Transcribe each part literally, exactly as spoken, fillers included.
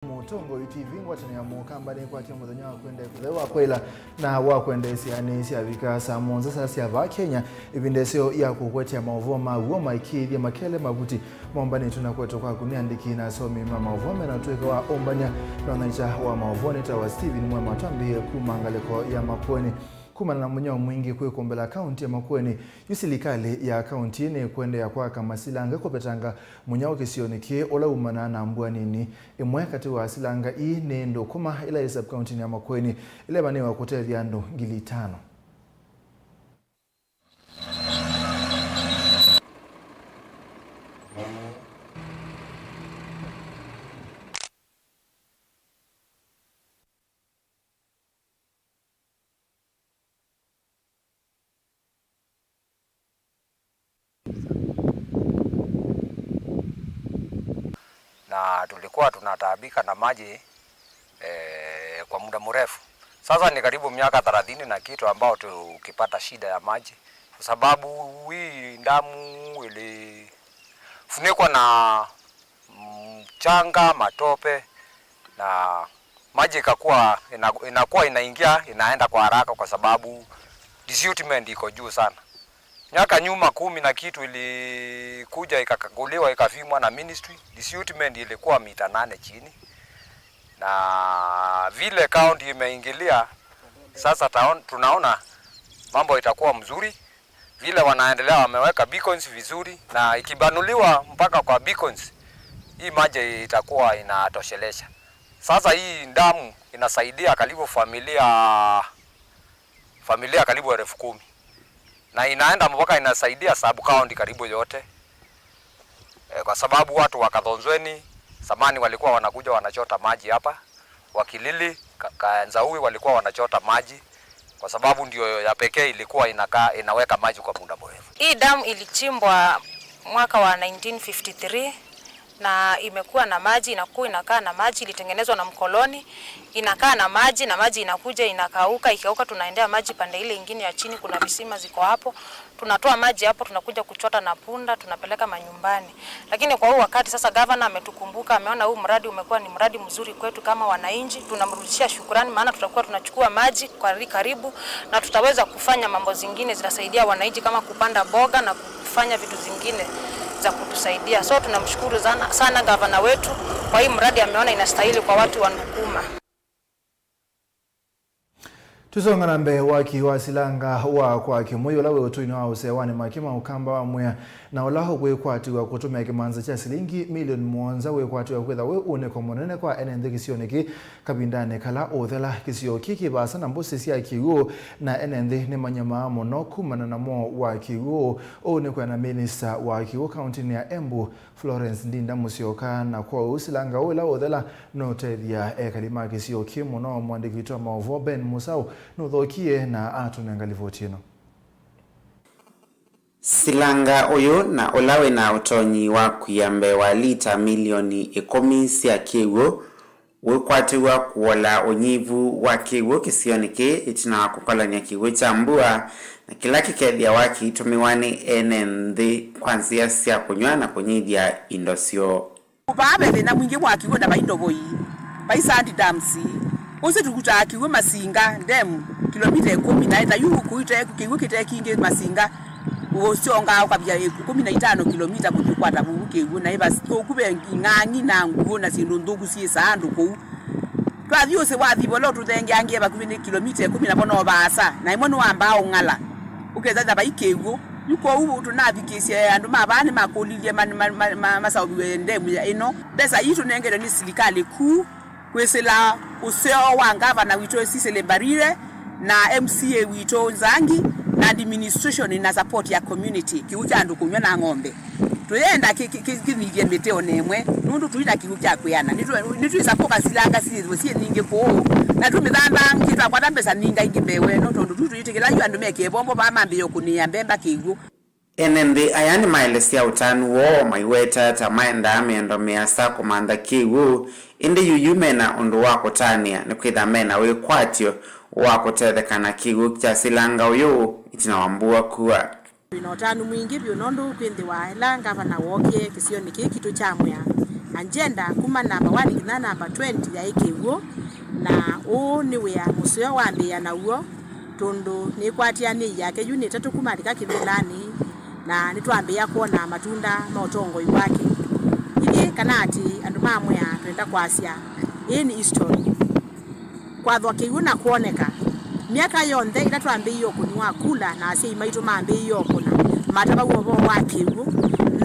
Mũtongoi T V, ngwatanĩo ya Mũkamba nĩkwatya mũthenya wa kwenda kũtheu wa kwaĩla na wa kwendeesya nĩ syavika saa mũonza saa sya vaa Kenya, ĩvinda ĩseo ya kũkwetya maũvoo ma w'o maĩkĩĩthye makele mavuti mombanĩtwe na kũetwa kwaku nĩ andĩki na asomi ma maũvoo mena ũtũĩka wa ũmbany'a na ũnyaĩĩkya wa maũvoo nĩtawa Stephen Mwema, twambĩĩe kuma ngalĩko ya Makueni. Kumana na mũnyao mwingĩ kwĩkũmbĩla kaunti ya Makueni, yu silikalĩ ya kaunti nĩkũendeea kwaka masilanga kũvetanga mũnyao kĩsionĩ kĩĩ ũla umanaa na mbua nini. Ĩmwe katĩ wa silanga ii nĩ Ndũkũma, ĩla yĩ sub-kauntinĩ ya Makueni, ĩla ĩvanĩĩwe kũtethya andũ ngili itano. Na tulikuwa tunataabika na maji, eh, kwa muda mrefu. Sasa ni karibu miaka thelathini na kitu ambao tukipata shida ya maji, kwa sababu hii damu ilifunikwa na mchanga, matope, na maji ikakuwa ina-, inakuwa inaingia, inaenda kwa haraka kwa sababu disiltment iko juu sana. Miaka nyuma kumi na kitu ilikuja ikakaguliwa, ikapimwa na ministry, disiltment ilikuwa mita nane chini. Na vile county imeingilia, sasa taon-, tunaona mambo itakuwa mzuri. Vile wanaendelea, wameweka beacons vizuri, na ikibanuliwa mpaka kwa beacons, hii maji itakuwa inatoshelesha. Sasa hii damu inasaidia karibu familia, familia karibu elfu kumi. Na inaenda mpaka inasaidia sub-county karibu yote. Eh, kwa sababu watu wa Kathonzweni, zamani walikuwa wanakuja wanachota maji hapa. Wakilili, Ka-, Kanzaui walikuwa wanachota maji, kwa sababu ndio ya pekee ilikuwa inakaa, inaweka maji kwa muda mrefu. Hii damu ilichimbwa mwaka wa nineteen fifty-three na imekuwa na maji, inakuwa inakaa na maji, ilitengenezwa na mkoloni, inakaa na maji, na maji inakuja, inakauka, ikikauka, tunaendea maji pande ile ingine ya chini, kuna visima ziko hapo. Tunatoa maji hapo, tunakuja kuchota na punda, tunapeleka manyumbani. Lakini kwa huu wakati sasa, gavana ametukumbuka, ameona huu mradi umekuwa ni mradi mzuri kwetu kama wananchi. Tunamrudishia shukrani, maana tutakuwa tunachukua maji kwa ri-, karibu, na tutaweza kufanya mambo zingine zitasaidia wananchi kama kupanda mboga na kufanya vitu zingine za kutusaidia. So tunamshukuru sana, sana gavana wetu kwa hii mradi, ameona inastahili kwa watu wa Ndukuma. Tũsonga na mbee, waki wa silanga wa kwa kĩmũi ũla wĩ ũtũinĩ wa ũsewanĩ makĩ ma Ũkamba wa Mwea na ũla ũkwĩkwatĩw'a kũtũmĩa kĩmanza kya silingi milioni mũonza wĩkwatĩw'a kwĩtha wĩ ũnĩko mũnene kwa ene nthĩ kĩsionĩ kĩĩ kavindanĩ kala ũũthela. Kĩsio kĩĩ kĩ vaasa na mbũsĩ sya kĩw'ũ, na ene nthĩ nĩmanyamaa mũno kumana na moo wa kĩw'ũ ũũ, nĩ kwĩana na minista wa kĩw'ũ kauntinĩ ya Embu, Florence Ndinda Musyoka, na kwoou silanga ũũ ĩla ũũthela nũũtethya ekali ma kĩsio kĩĩ mũno. Mũandĩki witũ wa maũvoo Ben Musau nũthookie na atũnenga livoti ĩno. Silanga ũyũ na ũla wĩ na ũtonyi wa kwia mbee wa lita milioni ĩkũmi sya kĩw'ũ wĩkwatĩw'a kũola ũnyivu wa kĩw'ũ kĩsionĩ kĩĩ ĩtina wa kũkolany'a kĩw'ũ kya mbua, na kĩla kĩkethĩawa kĩitũmĩwa nĩ ene nthĩ kwa nzĩa sya kũnyw'a na kũnyivya indo syoo. Vaa ve thĩna mwingĩ wa kĩw'ũ na vai ndovoi, vai sand dams. Ũsu tũkutaa kĩw'ũ Masinga dam kilomita ĩkũmi, na ĩta yu kũite kĩw'ũ kĩte kingĩ Masinga, ũsyongaa ũkavia ĩkũmi na itano kilomita kũthi ũkwata vau kĩw'ũ, na ĩva thũku ve ng'ang'i na ngũũ na syĩndũ nthũku syĩsaa andũ kũu. Twathi ũsĩ wathi vala ũtũthengeangĩe vakuvĩ nĩ kilomita ĩkũmi navo no vaasa, na ĩmwe nĩwambaa ũng'ala, ũkethĩa vai kĩw'ũ. Yu kwoou tũnavikĩsye andũ ma vaa nĩmakũlilye ma-, ma-, ma-, ma-, maseũvĩwe ndemu ya ĩno. Mbesa ii tũnengetwe nĩ silikalĩ kuu kwĩsĩla ũseo wa ngavana witũ Cecily Mbarire na M C A witũ Nzangi na administration na support ya community, kĩw'ũ kya andũ kũnyw'a na ng'ombe. Tũyenda kĩ-, kĩ-, kĩ-, kĩnyivye mĩtĩ o na ĩmwe, nũndũ tũi na kĩw'ũ kya kwĩana. Nĩtwĩ-, nĩtwĩsa kũka silanga syĩthĩwe syĩ nyingĩ kũũ, na tũmĩthambangĩ twakwata mbesa nyingaingĩ mbee weno, tondũ tũi tũyĩtĩkĩla yu andũ meke ĩvombo vaa mambĩĩe ũkũnĩĩa mbemba kĩw'ũ. Ene nthĩ aya nĩmaelesya ũtanu woo maiweta ta maendaa mĩendo mĩasa kũmantha kĩw'ũ, ĩndĩ yuyu mena ũndũ wa kũtanĩa nĩkwĩtha mena wĩkwatyo wa kũtetheka na kĩw'ũ kya silanga ũyũ ĩtina wa mbua kua. Twĩ na ũtanu mwingĩ vyũ nũndũ kwĩthĩwa ĩla ngavana wookie kĩsionĩ kĩĩ kitũ kya Mwea, Agenda kuma namba one nginya namba twenty yaĩ kĩw'ũ, na ũũ nĩ wĩa mũseo wambĩĩa naw'o, tondũ nĩkwatĩanĩie yake yu nĩ ĩtatũ kuma alika kĩvĩlanĩ, na nĩtwambĩĩa kwona matunda ma ũtongoi wake. Ithyĩ kana atĩ andũ ma Mwea twenda kwasya, ĩĩ nĩ history. Kwathwa kĩw'ũ na kwoneka. Myaka yonthe ĩla twambĩĩie ũkũni wa kula na asyai maitũ mambĩĩie ũkũna, matavaw'a ũvoo wa kĩw'ũ,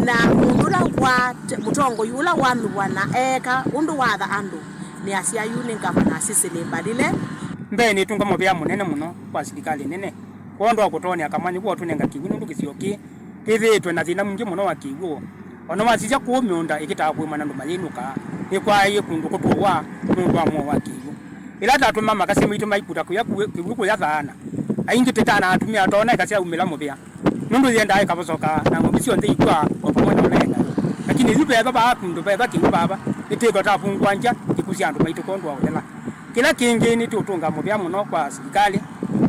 na mũndũ ũla wa mũtongoi ũla wathũa na eeka ũndũ watha andũ nĩ asya yu nĩ Ngavana Cecily Mbalile. Mbee nĩtũnga mũvea mũnene mũno kwa silikalĩ nene kwondũ wa kũtwonea kamwanya kũu wa ũtũnenga kĩw'ũ nũndũ kĩsio kĩĩ kĩthĩĩtwe na thĩna mwingĩ mũno wa kĩw'ũ. O na wasisya kũũ mĩũnda ĩkĩtaa kũĩmwa na andũ mayĩnũkaa, nĩkwaaĩe kũndũ kũtũũwa nũndũ wa mũo wa kĩw'ũ. Ĩla tatũma makasya maitũ maikuta kũya kũĩ-, kĩw'ũ kũya thaana, aingĩ tũtanaatumĩa toona ĩkasyaumĩla mũvea, nũndũ yendaa ĩkavosoka na ng'ombe syonthe ikw'a o vamwe na ũla e nayo. Lakini yu veva vaa kũndũ veva kĩw'ũ vava, nĩtwĩthwa tavungũangya ikw'ũ sya andũ maitũ kwondũ wa ũthela. Kĩla kĩngĩ nĩtũũtũnga mũvea mũno kwa silikalĩ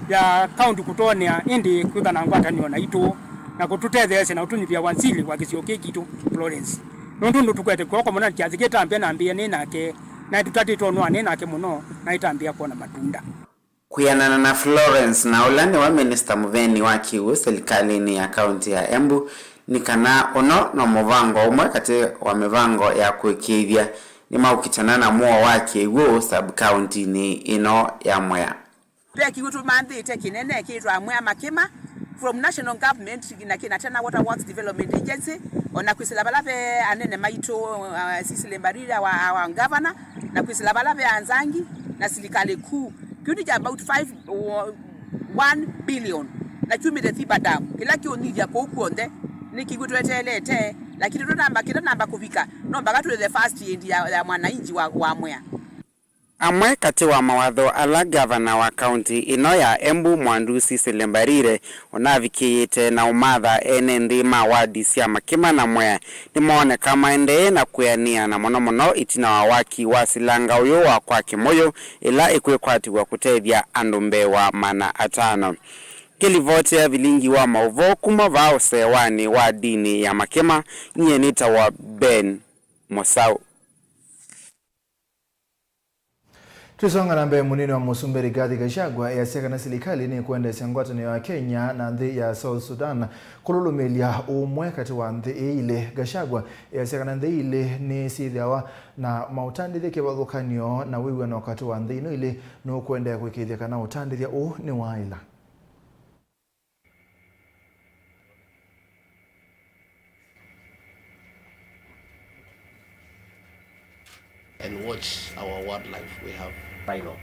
ya kaunti kũtwonea ĩndĩ kwĩka na ngwatanĩo naitũ na kũtũtetheesya na ũtũnyuvĩa wanzili wa kĩsio kĩĩ kitũ Florence. Nũndũ nũtũkwete kw'oko mũno na kyathĩ kĩtambĩa nambĩĩa nĩ nake, na nĩtũtatĩtwe ũnũanĩ nake mũno na ĩtambĩa kwona matunda. Kwĩanana na Florence, na ũla nĩwe minista mũveni wa kĩw'ũ silikalĩnĩ ya kaunti ya Embu, nĩ kana ũno no mũvango ũmwe katĩ wa mĩvango ya kũĩkĩĩthya nĩmaũkitana na mũo wa kĩw'ũ sub-kauntinĩ ĩno ya Mwea. Ve kĩw'ũ tũmanthĩte kĩnene kĩtwa Mwea Makĩma from national government na kĩna tena Water Works Development Agency, o na kwĩsĩla vala ve anene maitũ, uh, Cecily Mbalile wa, wa governor, na kwĩsĩla vala ve Anzangi na silikalĩ kuu. Kĩu nĩ kya about five, one billion, na kyumĩte Thiba Dam, kĩla kĩũnyithya kũu kw'onthe nĩ kĩw'ũ tweteelete, lakini tũnamba, kĩla namba kũvika, no mpaka twĩ the first aid ya, ya mwananchi wa, wa Mwea. Amwe katĩ wa mawatho ala ngavana wa kaunti ĩno ya Embu Mwandu Cecily Mbarire ũnavikĩĩte na ũmatha ene nthĩ ma wadi sya Makĩma na Mwea nĩmooneka maendee na kwĩanĩa, na mũno mũno ĩtina wa waki wa silanga ũyũ wa kwa Kĩmũyũ ĩla ĩkwĩkwatĩw'a kũtethya andũ mbee wa maana atano. Ngĩlivotea vilingi wa maũvoo kuma vaa ũseewanĩ wa ndini ya Makĩma, nyie nĩtawa Ben Mũsaũ. Twĩsonga na mbee, mũnini wa mũsumbĩ Rigathi Gachagua easya kana silikalĩ nĩkwendeesya ngwatanĩo ya Kenya na nthĩ ya South Sudan kũlũlũmĩĩlya ũmwe katĩ wa nthĩ ii ilĩ. Gachagua easya kana nthĩ ii ilĩ nĩsyĩthĩawa na maũtandĩthya kĩvathũkany'o na wĩw'ano katĩ wa nthĩ ino ilĩ nũkũendeea kũĩkĩĩthya kana ũtandĩthya ũũ nĩwaĩla. And watch our wildlife. We have rhino.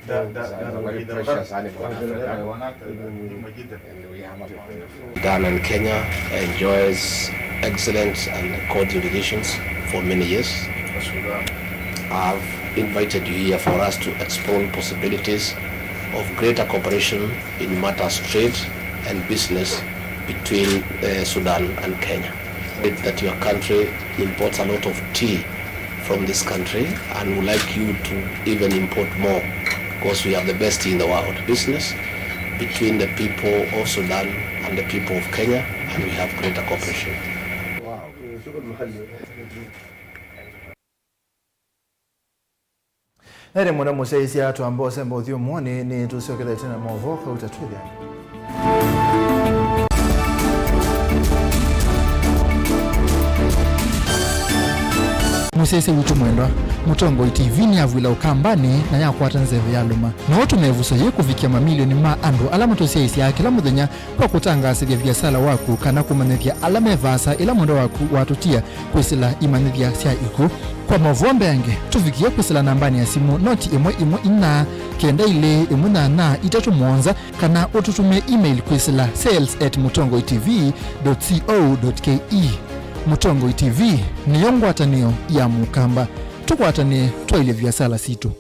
That, that, that is a very precious animal in Africa. And we have a lot of Sudan and Kenya enjoys excellent and cordial relations for many years. I've invited you here for us to explore possibilities of greater cooperation in matters trade and business between, uh, Sudan and Kenya. It that your country imports a lot of tea from this country and would like you to even import more because we have the best tea in the world. Business between the people of Sudan and the people of Kenya, and we have greater cooperation. Na ĩndĩ mũno mũsyaĩĩsya twamba ũsemba ũthyũmũonĩ, nĩ tũsyokethete na maũvoo kauta twĩthĩane. Mũsyaĩĩsya witũ mwendwa, Mũtongoi T V nĩyavw'ĩla Ũkambanĩ na yakwata nzeve ya lũma. No ũtũme ĩvuso yĩĩ kũvikĩa mamilioni ma andũ ala matũsyaĩĩsyaa kĩla mũthenya kwa kũtangaasĩthya viasala waku kana kũmanyĩthya ala me vaasa ĩla mwendwa waku watũtia kwĩsĩla imanyĩthya sya ikw'ũ. Kwa maũvoo mbeange, tũvikĩe kwĩsĩla nambanĩ ya simũ noti ĩmwe ĩmwe inya, kenda ilĩ ĩmwe nyanya itatũ mũonza, kana ũtũtũmĩe email kwĩsĩla sales at mũtongoi T V dot co dot K E. Mũtongoi T V nĩyo ngwatanĩo ya Mũkamba. Tũkwatanĩe twaĩlye viasala sitũ.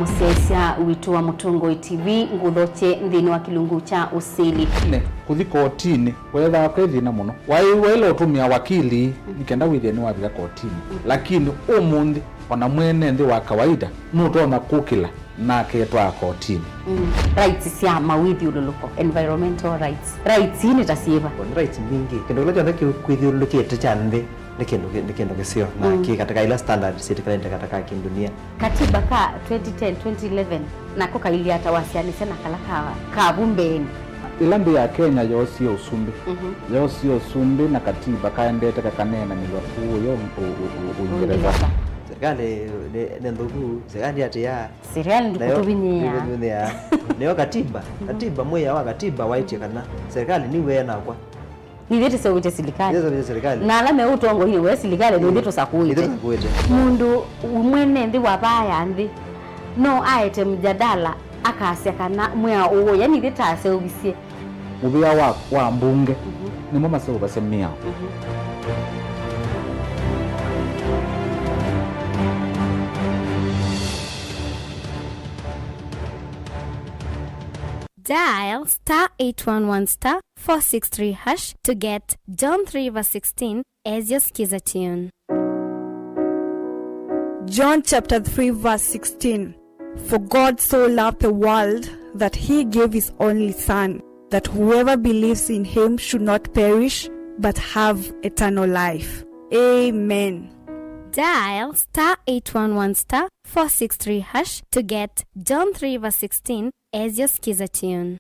Mũsyaĩĩsya witũ wa Mũtongoi T V, ngũthokye nthĩnĩ wa kĩlungu kya ũsili. Nĩ kũthi kotinĩ weethaa kwĩ thĩna mũno. Waĩ waĩle ũtũmĩa wakili nĩ kenda wĩthĩe nĩwavika kotinĩ. Lakini ũmũnthĩ, ona mwene nthĩ wa kawaida nũtonya kũkĩla na aketwaa kotinĩ. Mm. Rights sya mawĩthyũlũlũko, environmental rights. Rights ii nĩ ta syĩva? Nĩ rights mbingĩ. Kĩndũ kĩla kyonthe kĩkwĩthyũlũlũkĩte kya nthĩ nĩ kĩndũ kĩ-, nĩ kĩndũ kĩseo na mm, kĩ kataka ila standard syĩtĩkanĩte kataka kĩndunia. Katiba ka twenty ten, twenty eleven nako kailyĩ ata wasyaanĩsya na kala ka, ka vu mbeenĩ? Ĩla nthĩ ya Kenya yoosie ũsumbĩ, mhm, yoosie ũsumbĩ na katiba kaendete kakaneenanĩlwa kũũ yo ũ-, ũ-, ũ-, Ũingereza. Ũingereza. Serikali nĩ, nĩ nthũku, serikali atĩa? Serikali nayo ndĩkũtũvinyĩĩa. Ndĩkũtũvinyĩĩa. Nĩyo katiba, katiba, mwĩao wa katiba waĩtye kana serikali nĩw'e nakwa. Nithyĩ tũseũvĩtye silikalĩ. Nithyĩ tũseũvĩtye silikalĩ. Na ala me ũtongoinĩ we silikalĩ, nithyĩ tũsakũĩte. Nithyĩ tũsakũĩte. Mũndũ mwene nthĩ wa vaa ya nthĩ no aete mjadala akasya kana mwĩao ũũ, yani ithyĩ taseũvisye. Mũvĩa wa, wa mbunge, mhm, nĩmo maseũvasya mĩao. Mhm. Dial star eight one one star four six three hash to get John three verse sixteen as your skiza tune. John chapter three verse sixteen. For God so loved the world that he gave his only Son, that whoever believes in him should not perish but have eternal life. Amen. Dial star eight one one star four six three hash to get John three verse sixteen as your skiza tune.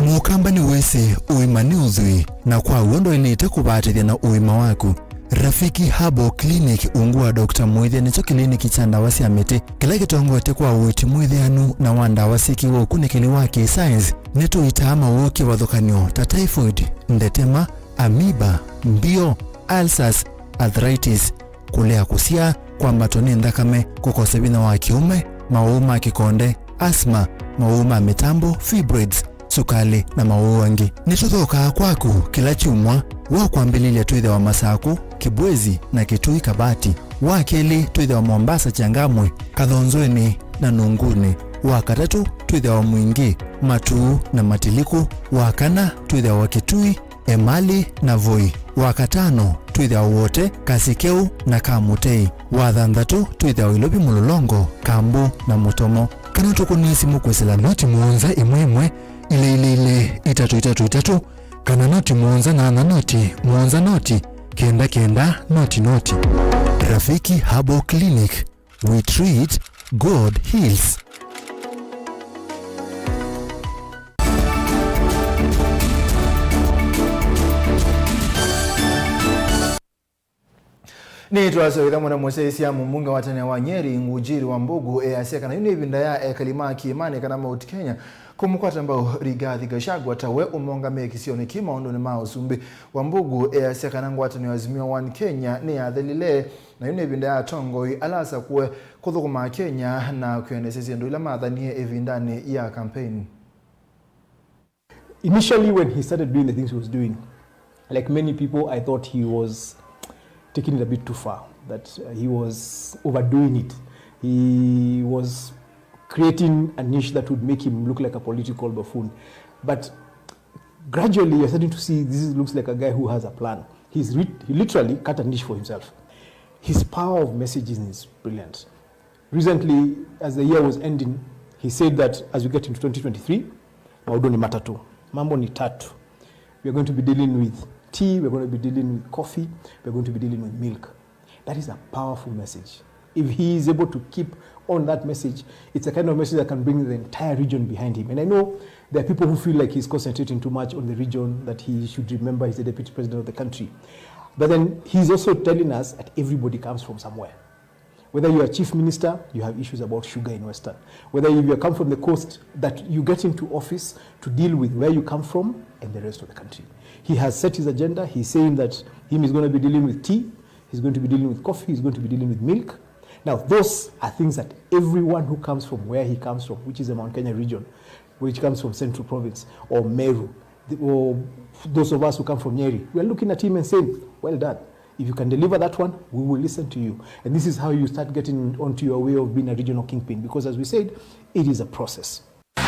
Mũkamba nĩwĩsĩ ũima nĩ ũthwii, na kwa w'o ndwaĩlĩte kũvatĩthya na ũima waku. Rafiki Herbal Clinic ungu wa Doctor Mwĩthya nĩkyo kĩliniki kya ndawa sya mĩtĩ kĩla kĩtongoetye kwa ũiiti mwĩthĩanu na wa ndawa syĩkĩwe ũkunĩkĩli wa kĩ-science. Nĩtũitaa mawoo kĩvathũkany'o ta typhoid, ndetema, amoeba, mbio, ulcers, arthritis, kũlea kũsyaa, kwambatwa nĩ nthakame, kũkosa vinya wa kĩũme, mawau ma kĩkonde, asthma, mawau ma mĩtambo, fibroids, sukalĩ, na mawau angĩ. Nĩtũthookaa kwaku kĩla kyumwa. Wa kwambĩlĩlya twĩthĩawa Masakũ, Kĩbwezi, na Kĩtui Kabati. Wa kelĩ twĩthĩawa Mombasa Changamwe, Kathonzweni, na Nungunĩ. Wa katatũ twĩthĩawa Mwingi, Matuu, na Matiliku. Wa kana twĩthĩawa Kĩtui, Emali, na Voi. Wa katano twĩthĩawa Wote, Kasikeu, na Kamutei. Wa thanthatũ twĩthĩawa Ilovi Mũlolongo, Kambu, na Mũtomo. Kana tũkũnĩe simũ kwĩsĩla noti mũonza ĩmwe ĩmwe, ilĩ ilĩ ilĩ, itatũ itatũ itatũ, kana noti mũonza nyanya noti, mũonza noti, kenda kenda, noti noti. Rafiki Herbal Clinic. We treat, God heals. Nĩtwasya wĩtha mũno mũsyaĩĩsya mũmbunge wa tene wa Nyeri, Ngujiri Wambugu, easya kana yu nĩ ĩvinda ya ekali ma Kĩĩmanĩ kana Mount Kenya kũmũkwata mbau Rigathi Gachagua ta we ũmongamĩe kĩsionĩ kĩĩ maũndũnĩ ma ũsumbĩ. Wambugu easya kana ngwatanĩo ya Azimio One Kenya nĩyathelile, na yu nĩ ĩvinda ya atongoi ala asakũe kũthũkũma Kenya na kwĩanĩsya syĩndũ ila mathanie ĩvindanĩ ya kampeini. Initially, when he started doing the things he was doing, like many people, I thought he was taking it a bit too far, that uh, he was overdoing it. He was creating a niche that would make him look like a political buffoon. But gradually, you're starting to see this looks like a guy who has a plan. He's rit- he literally cut a niche for himself. His power of messaging is brilliant. Recently, as the year was ending, he said that as we get into twenty twenty-three, maũndũ nĩ matatũ. Mambo ni tatu. We are going to be dealing with tea, we are going to be dealing with coffee, we are going to be dealing with milk. That is a powerful message. If he is able to keep on that message, it's a kind of message that can bring the entire region behind him. And I know there are people who feel like he's concentrating too much on the region, that he should remember he's the deputy president of the country. But then he's also telling us that everybody comes from somewhere. Whether you are chief minister, you have issues about sugar in Western. Whether you come from the coast, that you get into office to deal with where you come from and the rest of the country. He has set his agenda. He's saying that him is going to be dealing with tea, he's going to be dealing with coffee, he's going to be dealing with milk. Now, those are things that everyone who comes from where he comes from, which is the Mount Kenya region, which comes from Central Province or Meru, the, or those of us who come from Nyeri, we are looking at him and saying, "Well done." If you can deliver that one, we will listen to you. And this is how you start getting onto your way of being a regional kingpin, because as we said, it is a process.